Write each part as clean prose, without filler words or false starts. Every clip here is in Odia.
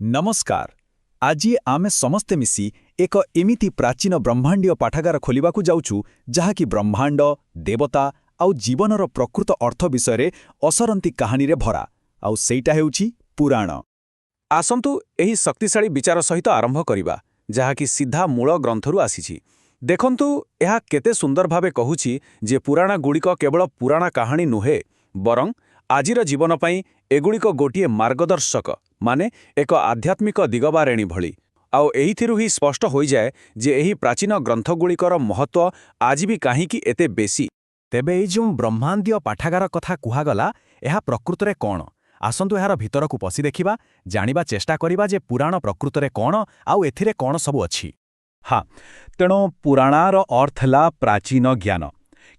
ନମସ୍କାର। ଆଜି ଆମେ ସମସ୍ତେ ମିଶି ଏକ ଏମିତି ପ୍ରାଚୀନ ବ୍ରହ୍ମାଣ୍ଡୀୟ ପାଠାଗାର ଖୋଲିବାକୁ ଯାଉଛୁ, ଯାହାକି ବ୍ରହ୍ମାଣ୍ଡ, ଦେବତା ଆଉ ଜୀବନର ପ୍ରକୃତ ଅର୍ଥ ବିଷୟରେ ଅସରନ୍ତି କାହାଣୀରେ ଭରା। ଆଉ ସେଇଟା ହେଉଛି ପୁରାଣ। ଆସନ୍ତୁ ଏହି ଶକ୍ତିଶାଳୀ ବିଚାର ସହିତ ଆରମ୍ଭ କରିବା, ଯାହାକି ସିଧା ମୂଳ ଗ୍ରନ୍ଥରୁ ଆସିଛି। ଦେଖନ୍ତୁ, ଏହା କେତେ ସୁନ୍ଦର ଭାବେ କହୁଛି ଯେ ପୁରାଣଗୁଡ଼ିକ କେବଳ ପୁରାଣ କାହାଣୀ ନୁହେଁ, ବରଂ ଆଜିର ଜୀବନ ପାଇଁ ଏଗୁଡ଼ିକ ଗୋଟିଏ ମାର୍ଗଦର୍ଶକ, ମାନେ ଏକ ଆଧ୍ୟାତ୍ମିକ ଦିଗବାରେଣୀ ଭଳି। ଆଉ ଏଇଥିରୁ ହିଁ ସ୍ପଷ୍ଟ ହୋଇଯାଏ ଯେ ଏହି ପ୍ରାଚୀନ ଗ୍ରନ୍ଥଗୁଡ଼ିକର ମହତ୍ତ୍ୱ ଆଜି ବି କାହିଁକି ଏତେ ବେଶୀ। ତେବେ ଏଇ ଯେଉଁ ବ୍ରହ୍ମାଣ୍ଡୀୟ ପାଠାଗାର କଥା କୁହାଗଲା, ଏହା ପ୍ରକୃତରେ କ'ଣ? ଆସନ୍ତୁ ଏହାର ଭିତରକୁ ପଶି ଦେଖିବା, ଜାଣିବା ଚେଷ୍ଟା କରିବା ଯେ ପୁରାଣ ପ୍ରକୃତରେ କ'ଣ ଆଉ ଏଥିରେ କ'ଣ ସବୁ ଅଛି। ହଁ, ତେଣୁ ପୁରାଣର ଅର୍ଥ ହେଲା ପ୍ରାଚୀନ ଜ୍ଞାନ।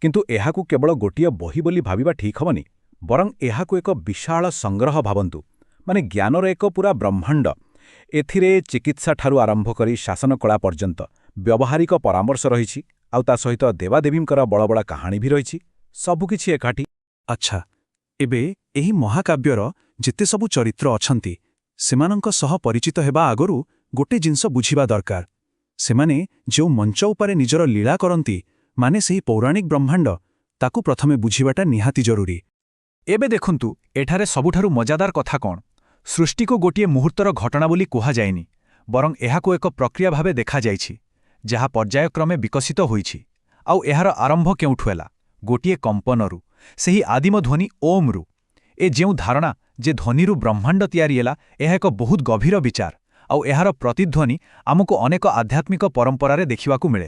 କିନ୍ତୁ ଏହାକୁ କେବଳ ଗୋଟିଏ ବହି ବୋଲି ଭାବିବା ଠିକ୍ ହେବନି, ବରଂ ଏହାକୁ ଏକ ବିଶାଳ ସଂଗ୍ରହ ଭାବନ୍ତୁ, ମାନେ ଜ୍ଞାନର ଏକ ପୂରା ବ୍ରହ୍ମାଣ୍ଡ। ଏଥିରେ ଚିକିତ୍ସାଠାରୁ ଆରମ୍ଭ କରି ଶାସନ କଳା ପର୍ଯ୍ୟନ୍ତ ବ୍ୟବହାରିକ ପରାମର୍ଶ ରହିଛି, ଆଉ ତା ସହିତ ଦେବାଦେବୀଙ୍କର ବଡ଼ ବଡ଼ କାହାଣୀ ବି ରହିଛି। ସବୁକିଛି ଏକାଠି। ଆଚ୍ଛା, ଏବେ ଏହି ମହାକାବ୍ୟର ଯେତେ ସବୁ ଚରିତ୍ର ଅଛନ୍ତି, ସେମାନଙ୍କ ସହ ପରିଚିତ ହେବା ଆଗରୁ ଗୋଟେ ଜିନିଷ ବୁଝିବା ଦରକାର। ସେମାନେ ଯେଉଁ ମଞ୍ଚ ଉପରେ ନିଜର ଲୀଳା କରନ୍ତି, ମାନେ ସେହି ପୌରାଣିକ ବ୍ରହ୍ମାଣ୍ଡ, ତାକୁ ପ୍ରଥମେ ବୁଝିବାଟା ନିହାତି ଜରୁରୀ। ଏବେ ଦେଖନ୍ତୁ, ଏଠାରେ ସବୁଠାରୁ ମଜାଦାର କଥା କ'ଣ? ସୃଷ୍ଟିକୁ ଗୋଟିଏ ମୁହୂର୍ତ୍ତର ଘଟଣା ବୋଲି କୁହାଯାଇନି, ବରଂ ଏହାକୁ ଏକ ପ୍ରକ୍ରିୟା ଭାବେ ଦେଖାଯାଇଛି, ଯାହା ପର୍ଯ୍ୟାୟକ୍ରମେ ବିକଶିତ ହୋଇଛି। ଆଉ ଏହାର ଆରମ୍ଭ କେଉଁଠୁ ହେଲା? ଗୋଟିଏ କମ୍ପନରୁ, ସେହି ଆଦିମ ଧ୍ୱନି ଓମ୍ରୁ। ଏ ଯେଉଁ ଧାରଣା ଯେ ଧ୍ୱନିରୁ ବ୍ରହ୍ମାଣ୍ଡ ତିଆରି ହେଲା, ଏହା ଏକ ବହୁତ ଗଭୀର ବିଚାର। ଆଉ ଏହାର ପ୍ରତିଧ୍ୱନି ଆମକୁ ଅନେକ ଆଧ୍ୟାତ୍ମିକ ପରମ୍ପରାରେ ଦେଖିବାକୁ ମିଳେ।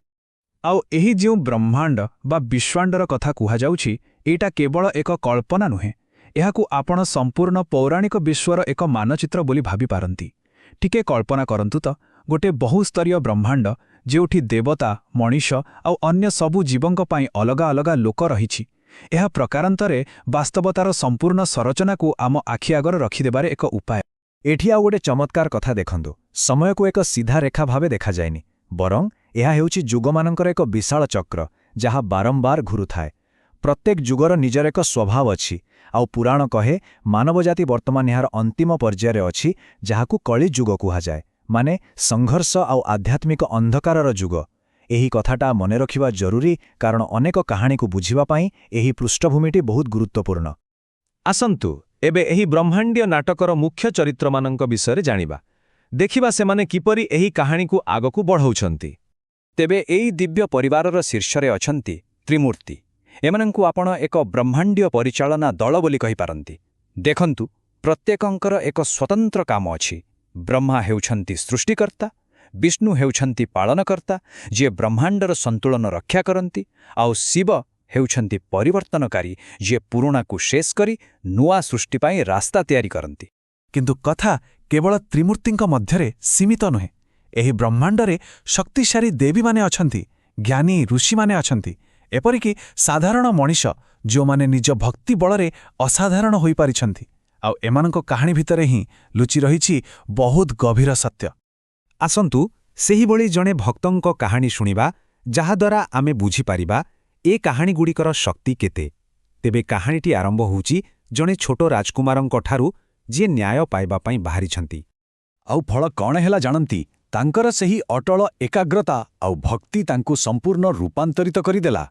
ଆଉ ଏହି ଯେଉଁ ବ୍ରହ୍ମାଣ୍ଡ ବା ବିଶ୍ୱାଣ୍ଡର କଥା କୁହାଯାଉଛି, ଏଇଟା କେବଳ ଏକ କଳ୍ପନା ନୁହେଁ। ଏହାକୁ ଆପଣ ସମ୍ପୂର୍ଣ୍ଣ ପୌରାଣିକ ବିଶ୍ୱର ଏକ ମାନଚିତ୍ର ବୋଲି ଭାବିପାରନ୍ତି। ଟିକେ କଳ୍ପନା କରନ୍ତୁ ତ, ଗୋଟିଏ ବହୁସ୍ତରୀୟ ବ୍ରହ୍ମାଣ୍ଡ, ଯେଉଁଠି ଦେବତା, ମଣିଷ ଆଉ ଅନ୍ୟ ସବୁ ଜୀବଙ୍କ ପାଇଁ ଅଲଗା ଅଲଗା ଲୋକ ରହିଛି। ଏହା ପ୍ରକାରାନ୍ତରେ ବାସ୍ତବତାର ସମ୍ପୂର୍ଣ୍ଣ ସଂରଚନାକୁ ଆମ ଆଖି ଆଗରେ ରଖିଦେବାରେ ଏକ ଉପାୟ। ଏଠି ଆଉ ଗୋଟେ ଚମତ୍କାର କଥା ଦେଖନ୍ତୁ। ସମୟକୁ ଏକ ସିଧା ରେଖା ଭାବେ ଦେଖାଯାଏନି, ବରଂ ଏହା ହେଉଛି ଯୁଗମାନଙ୍କର ଏକ ବିଶାଳ ଚକ୍ର, ଯାହା ବାରମ୍ବାର ଘୁରୁଥାଏ। ପ୍ରତ୍ୟେକ ଯୁଗର ନିଜର ଏକ ସ୍ୱଭାବ ଅଛି। ଆଉ ପୁରାଣ କହେ, ମାନବଜାତି ବର୍ତ୍ତମାନ ଏହାର ଅନ୍ତିମ ପର୍ଯ୍ୟାୟରେ ଅଛି, ଯାହାକୁ କଳି ଯୁଗ କୁହାଯାଏ, ମାନେ ସଂଘର୍ଷ ଆଉ ଆଧ୍ୟାତ୍ମିକ ଅନ୍ଧକାରର ଯୁଗ। ଏହି କଥାଟା ମନେ ରଖିବା ଜରୁରୀ, କାରଣ ଅନେକ କାହାଣୀକୁ ବୁଝିବା ପାଇଁ ଏହି ପୃଷ୍ଠଭୂମିଟି ବହୁତ ଗୁରୁତ୍ୱପୂର୍ଣ୍ଣ। ଆସନ୍ତୁ ଏବେ ଏହି ବ୍ରହ୍ମାଣ୍ଡୀୟ ନାଟକର ମୁଖ୍ୟ ଚରିତ୍ରମାନଙ୍କ ବିଷୟରେ ଜାଣିବା। ଦେଖିବା ସେମାନେ କିପରି ଏହି କାହାଣୀକୁ ଆଗକୁ ବଢ଼ାଉଛନ୍ତି। ତେବେ ଏଇ ଦିବ୍ୟ ପରିବାରର ଶୀର୍ଷରେ ଅଛନ୍ତି ତ୍ରିମୂର୍ତ୍ତି। ଏମାନଙ୍କୁ ଆପଣ ଏକ ବ୍ରହ୍ମାଣ୍ଡୀୟ ପରିଚାଳନା ଦଳ ବୋଲି କହିପାରନ୍ତି। ଦେଖନ୍ତୁ, ପ୍ରତ୍ୟେକଙ୍କର ଏକ ସ୍ୱତନ୍ତ୍ର କାମ ଅଛି। ବ୍ରହ୍ମା ହେଉଛନ୍ତି ସୃଷ୍ଟିକର୍ତ୍ତା, ବିଷ୍ଣୁ ହେଉଛନ୍ତି ପାଳନକର୍ତ୍ତା, ଯିଏ ବ୍ରହ୍ମାଣ୍ଡର ସନ୍ତୁଳନ ରକ୍ଷା କରନ୍ତି, ଆଉ ଶିବ ହେଉଛନ୍ତି ପରିବର୍ତ୍ତନକାରୀ, ଯିଏ ପୁରୁଣାକୁ ଶେଷ କରି ନୂଆ ସୃଷ୍ଟି ପାଇଁ ରାସ୍ତା ତିଆରି କରନ୍ତି। କିନ୍ତୁ କଥା କେବଳ ତ୍ରିମୂର୍ତ୍ତିଙ୍କ ମଧ୍ୟରେ ସୀମିତ ନୁହେଁ। ଏହି ବ୍ରହ୍ମାଣ୍ଡରେ ଶକ୍ତିଶାଳୀ ଦେବୀମାନେ ଅଛନ୍ତି, ଜ୍ଞାନୀ ଋଷିମାନେ ଅଛନ୍ତି, ଏପରିକି ସାଧାରଣ ମଣିଷ, ଯେଉଁମାନେ ନିଜ ଭକ୍ତି ବଳରେ ଅସାଧାରଣ ହୋଇପାରିଛନ୍ତି। ଆଉ ଏମାନଙ୍କ କାହାଣୀ ଭିତରେ ହିଁ ଲୁଚି ରହିଛି ବହୁତ ଗଭୀର ସତ୍ୟ। ଆସନ୍ତୁ ସେହିଭଳି ଜଣେ ଭକ୍ତଙ୍କ କାହାଣୀ ଶୁଣିବା, ଯାହାଦ୍ୱାରା ଆମେ ବୁଝିପାରିବା ଏ କାହାଣୀଗୁଡ଼ିକର ଶକ୍ତି କେତେ। ତେବେ କାହାଣୀଟି ଆରମ୍ଭ ହେଉଛି ଜଣେ ଛୋଟ ରାଜକୁମାରଙ୍କଠାରୁ, ଯିଏ ନ୍ୟାୟ ପାଇବା ପାଇଁ ବାହାରିଛନ୍ତି। ଆଉ ଫଳ କ'ଣ ହେଲା ଜାଣନ୍ତି? ତାଙ୍କର ସେହି ଅଟଳ ଏକାଗ୍ରତା ଆଉ ଭକ୍ତି ତାଙ୍କୁ ସମ୍ପୂର୍ଣ୍ଣ ରୂପାନ୍ତରିତ କରିଦେଲା।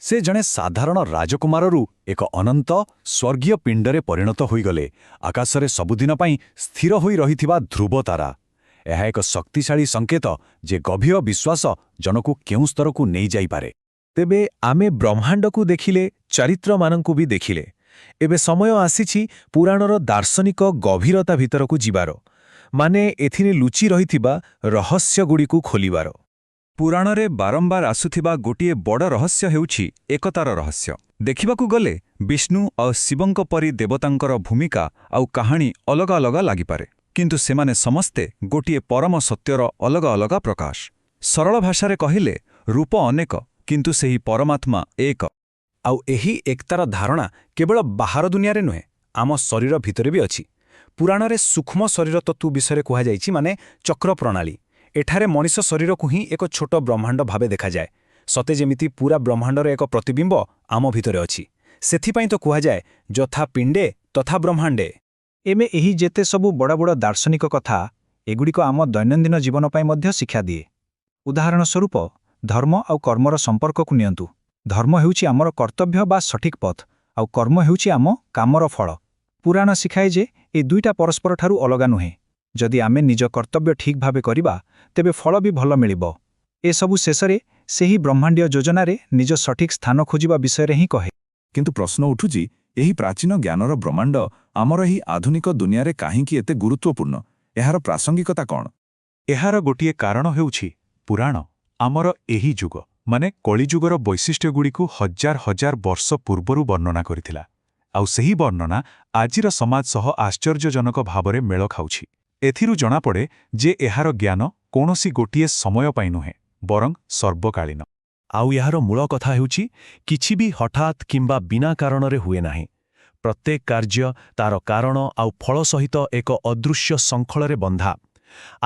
ସେ ଜଣେ ସାଧାରଣ ରାଜକୁମାରରୁ ଏକ ଅନନ୍ତ ସ୍ୱର୍ଗୀୟ ପିଣ୍ଡରେ ପରିଣତ ହୋଇଗଲେ, ଆକାଶରେ ସବୁଦିନ ପାଇଁ ସ୍ଥିର ହୋଇ ରହିଥିବା ଧ୍ରୁବତାରା। ଏହା ଏକ ଶକ୍ତିଶାଳୀ ସଂକେତ ଯେ ଗଭୀର ବିଶ୍ୱାସ ଜଣକୁ କେଉଁ ସ୍ତରକୁ ନେଇଯାଇପାରେ। ତେବେ ଆମେ ବ୍ରହ୍ମାଣ୍ଡକୁ ଦେଖିଲେ, ଚରିତ୍ରମାନଙ୍କୁ ବି ଦେଖିଲେ। ଏବେ ସମୟ ଆସିଛି ପୁରାଣର ଦାର୍ଶନିକ ଗଭୀରତା ଭିତରକୁ ଯିବାର, ମାନେ ଏଥିରେ ଲୁଚି ରହିଥିବା ରହସ୍ୟଗୁଡ଼ିକୁ ଖୋଲିବାର। ପୁରାଣରେ ବାରମ୍ବାର ଆସୁଥିବା ଗୋଟିଏ ବଡ଼ ରହସ୍ୟ ହେଉଛି ଏକତାର ରହସ୍ୟ। ଦେଖିବାକୁ ଗଲେ ବିଷ୍ଣୁ ଆଉ ଶିବଙ୍କ ପରି ଦେବତାଙ୍କର ଭୂମିକା ଆଉ କାହାଣୀ ଅଲଗା ଅଲଗା ଲାଗିପାରେ, କିନ୍ତୁ ସେମାନେ ସମସ୍ତେ ଗୋଟିଏ ପରମ ସତ୍ୟର ଅଲଗା ଅଲଗା ପ୍ରକାଶ। ସରଳ ଭାଷାରେ କହିଲେ, ରୂପ ଅନେକ, କିନ୍ତୁ ସେହି ପରମାତ୍ମା ଏକ। ଆଉ ଏହି ଏକତାର ଧାରଣା କେବଳ ବାହାର ଦୁନିଆରେ ନୁହେଁ, ଆମ ଶରୀର ଭିତରେ ବି ଅଛି। ପୁରାଣରେ ସୂକ୍ଷ୍ମ ଶରୀର ତତ୍ତ୍ୱ ବିଷୟରେ କୁହାଯାଇଛି, ମାନେ ଚକ୍ର ପ୍ରଣାଳୀ। ଏଠାରେ ମଣିଷ ଶରୀରକୁ ହିଁ ଏକ ଛୋଟ ବ୍ରହ୍ମାଣ୍ଡ ଭାବେ ଦେଖାଯାଏ, ସତେ ଯେମିତି ପୁରା ବ୍ରହ୍ମାଣ୍ଡର ଏକ ପ୍ରତିବିମ୍ବ ଆମ ଭିତରେ ଅଛି। ସେଥିପାଇଁ ତ କୁହାଯାଏ, ଯଥା ପିଣ୍ଡେ ତଥା ବ୍ରହ୍ମାଣ୍ଡେ। ଏବେ ଏହି ଯେତେ ସବୁ ବଡ଼ ବଡ଼ ଦାର୍ଶନିକ କଥା, ଏଗୁଡ଼ିକ ଆମ ଦୈନନ୍ଦିନ ଜୀବନ ପାଇଁ ମଧ୍ୟ ଶିକ୍ଷା ଦିଏ। ଉଦାହରଣ ସ୍ୱରୂପ, ଧର୍ମ ଆଉ କର୍ମର ସମ୍ପର୍କକୁ ନିଅନ୍ତୁ। ଧର୍ମ ହେଉଛି ଆମର କର୍ତ୍ତବ୍ୟ ବା ସଠିକ୍ ପଥ, ଆଉ କର୍ମ ହେଉଛି ଆମ କାମର ଫଳ। ପୁରାଣ ଶିଖାଏ ଯେ ଏ ଦୁଇଟା ପରସ୍ପରଠାରୁ ଅଲଗା ନୁହେଁ। ଯଦି ଆମେ ନିଜ କର୍ତ୍ତବ୍ୟ ଠିକ୍ ଭାବେ କରିବା, ତେବେ ଫଳ ବି ଭଲ ମିଳିବ। ଏସବୁ ଶେଷରେ ସେହି ବ୍ରହ୍ମାଣ୍ଡୀୟ ଯୋଜନାରେ ନିଜ ସଠିକ୍ ସ୍ଥାନ ଖୋଜିବା ବିଷୟରେ ହିଁ କହେ। କିନ୍ତୁ ପ୍ରଶ୍ନ ଉଠୁଛି, ଏହି ପ୍ରାଚୀନ ଜ୍ଞାନର ବ୍ରହ୍ମାଣ୍ଡ ଆମର ଏହି ଆଧୁନିକ ଦୁନିଆରେ କାହିଁକି ଏତେ ଗୁରୁତ୍ୱପୂର୍ଣ୍ଣ? ଏହାର ପ୍ରାସଙ୍ଗିକତା କ'ଣ? ଏହାର ଗୋଟିଏ କାରଣ ହେଉଛି, ପୁରାଣ ଆମର ଏହି ଯୁଗ, ମାନେ କଳିଯୁଗର ବୈଶିଷ୍ଟ୍ୟଗୁଡ଼ିକୁ ହଜାର ହଜାର ବର୍ଷ ପୂର୍ବରୁ ବର୍ଣ୍ଣନା କରିଥିଲା। ଆଉ ସେହି ବର୍ଣ୍ଣନା ଆଜିର ସମାଜ ସହ ଆଶ୍ଚର୍ଯ୍ୟଜନକ ଭାବରେ ମେଳ ଖାଉଛି। ଏଥିରୁ ଜଣାପଡ଼େ ଯେ ଏହାର ଜ୍ଞାନ କୌଣସି ଗୋଟିଏ ସମୟ ପାଇଁ ନୁହେଁ, ବରଂ ସର୍ବକାଳୀନ। ଆଉ ଏହାର ମୂଳ କଥା ହେଉଛି, କିଛି ବି ହଠାତ୍ କିମ୍ବା ବିନା କାରଣରେ ହୁଏ ନାହିଁ। ପ୍ରତ୍ୟେକ କାର୍ଯ୍ୟ ତାର କାରଣ ଆଉ ଫଳ ସହିତ ଏକ ଅଦୃଶ୍ୟ ଶୃଙ୍ଖଳରେ ବନ୍ଧା।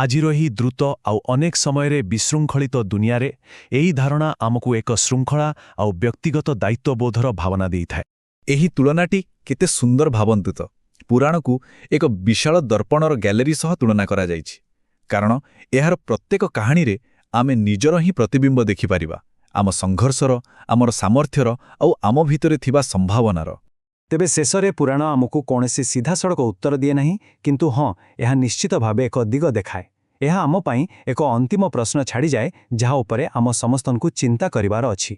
ଆଜିର ଏହି ଦ୍ରୁତ ଆଉ ଅନେକ ସମୟରେ ବିଶୃଙ୍ଖଳିତ ଦୁନିଆରେ ଏହି ଧାରଣା ଆମକୁ ଏକ ଶୃଙ୍ଖଳା ଆଉ ବ୍ୟକ୍ତିଗତ ଦାୟିତ୍ୱବୋଧର ଭାବନା ଦେଇଥାଏ। ଏହି ତୁଳନାଟି କେତେ ସୁନ୍ଦର ଭାବନ୍ତୁ ତ! ପୁରାଣକୁ ଏକ ବିଶାଳ ଦର୍ପଣର ଗ୍ୟାଲେରୀ ସହ ତୁଳନା କରାଯାଇଛି, କାରଣ ଏହାର ପ୍ରତ୍ୟେକ କାହାଣୀରେ ଆମେ ନିଜର ହିଁ ପ୍ରତିବିମ୍ବ ଦେଖିପାରିବା, ଆମ ସଂଘର୍ଷର, ଆମର ସାମର୍ଥ୍ୟର ଆଉ ଆମ ଭିତରେ ଥିବା ସମ୍ଭାବନାର। ତେବେ ଶେଷରେ ପୁରାଣ ଆମକୁ କୌଣସି ସିଧାସଳଖ ଉତ୍ତର ଦିଏ ନାହିଁ, କିନ୍ତୁ ହଁ, ଏହା ନିଶ୍ଚିତ ଭାବେ ଏକ ଦିଗ ଦେଖାଏ। ଏହା ଆମ ପାଇଁ ଏକ ଅନ୍ତିମ ପ୍ରଶ୍ନ ଛାଡ଼ିଯାଏ, ଯାହା ଉପରେ ଆମ ସମସ୍ତଙ୍କୁ ଚିନ୍ତା କରିବାର ଅଛି।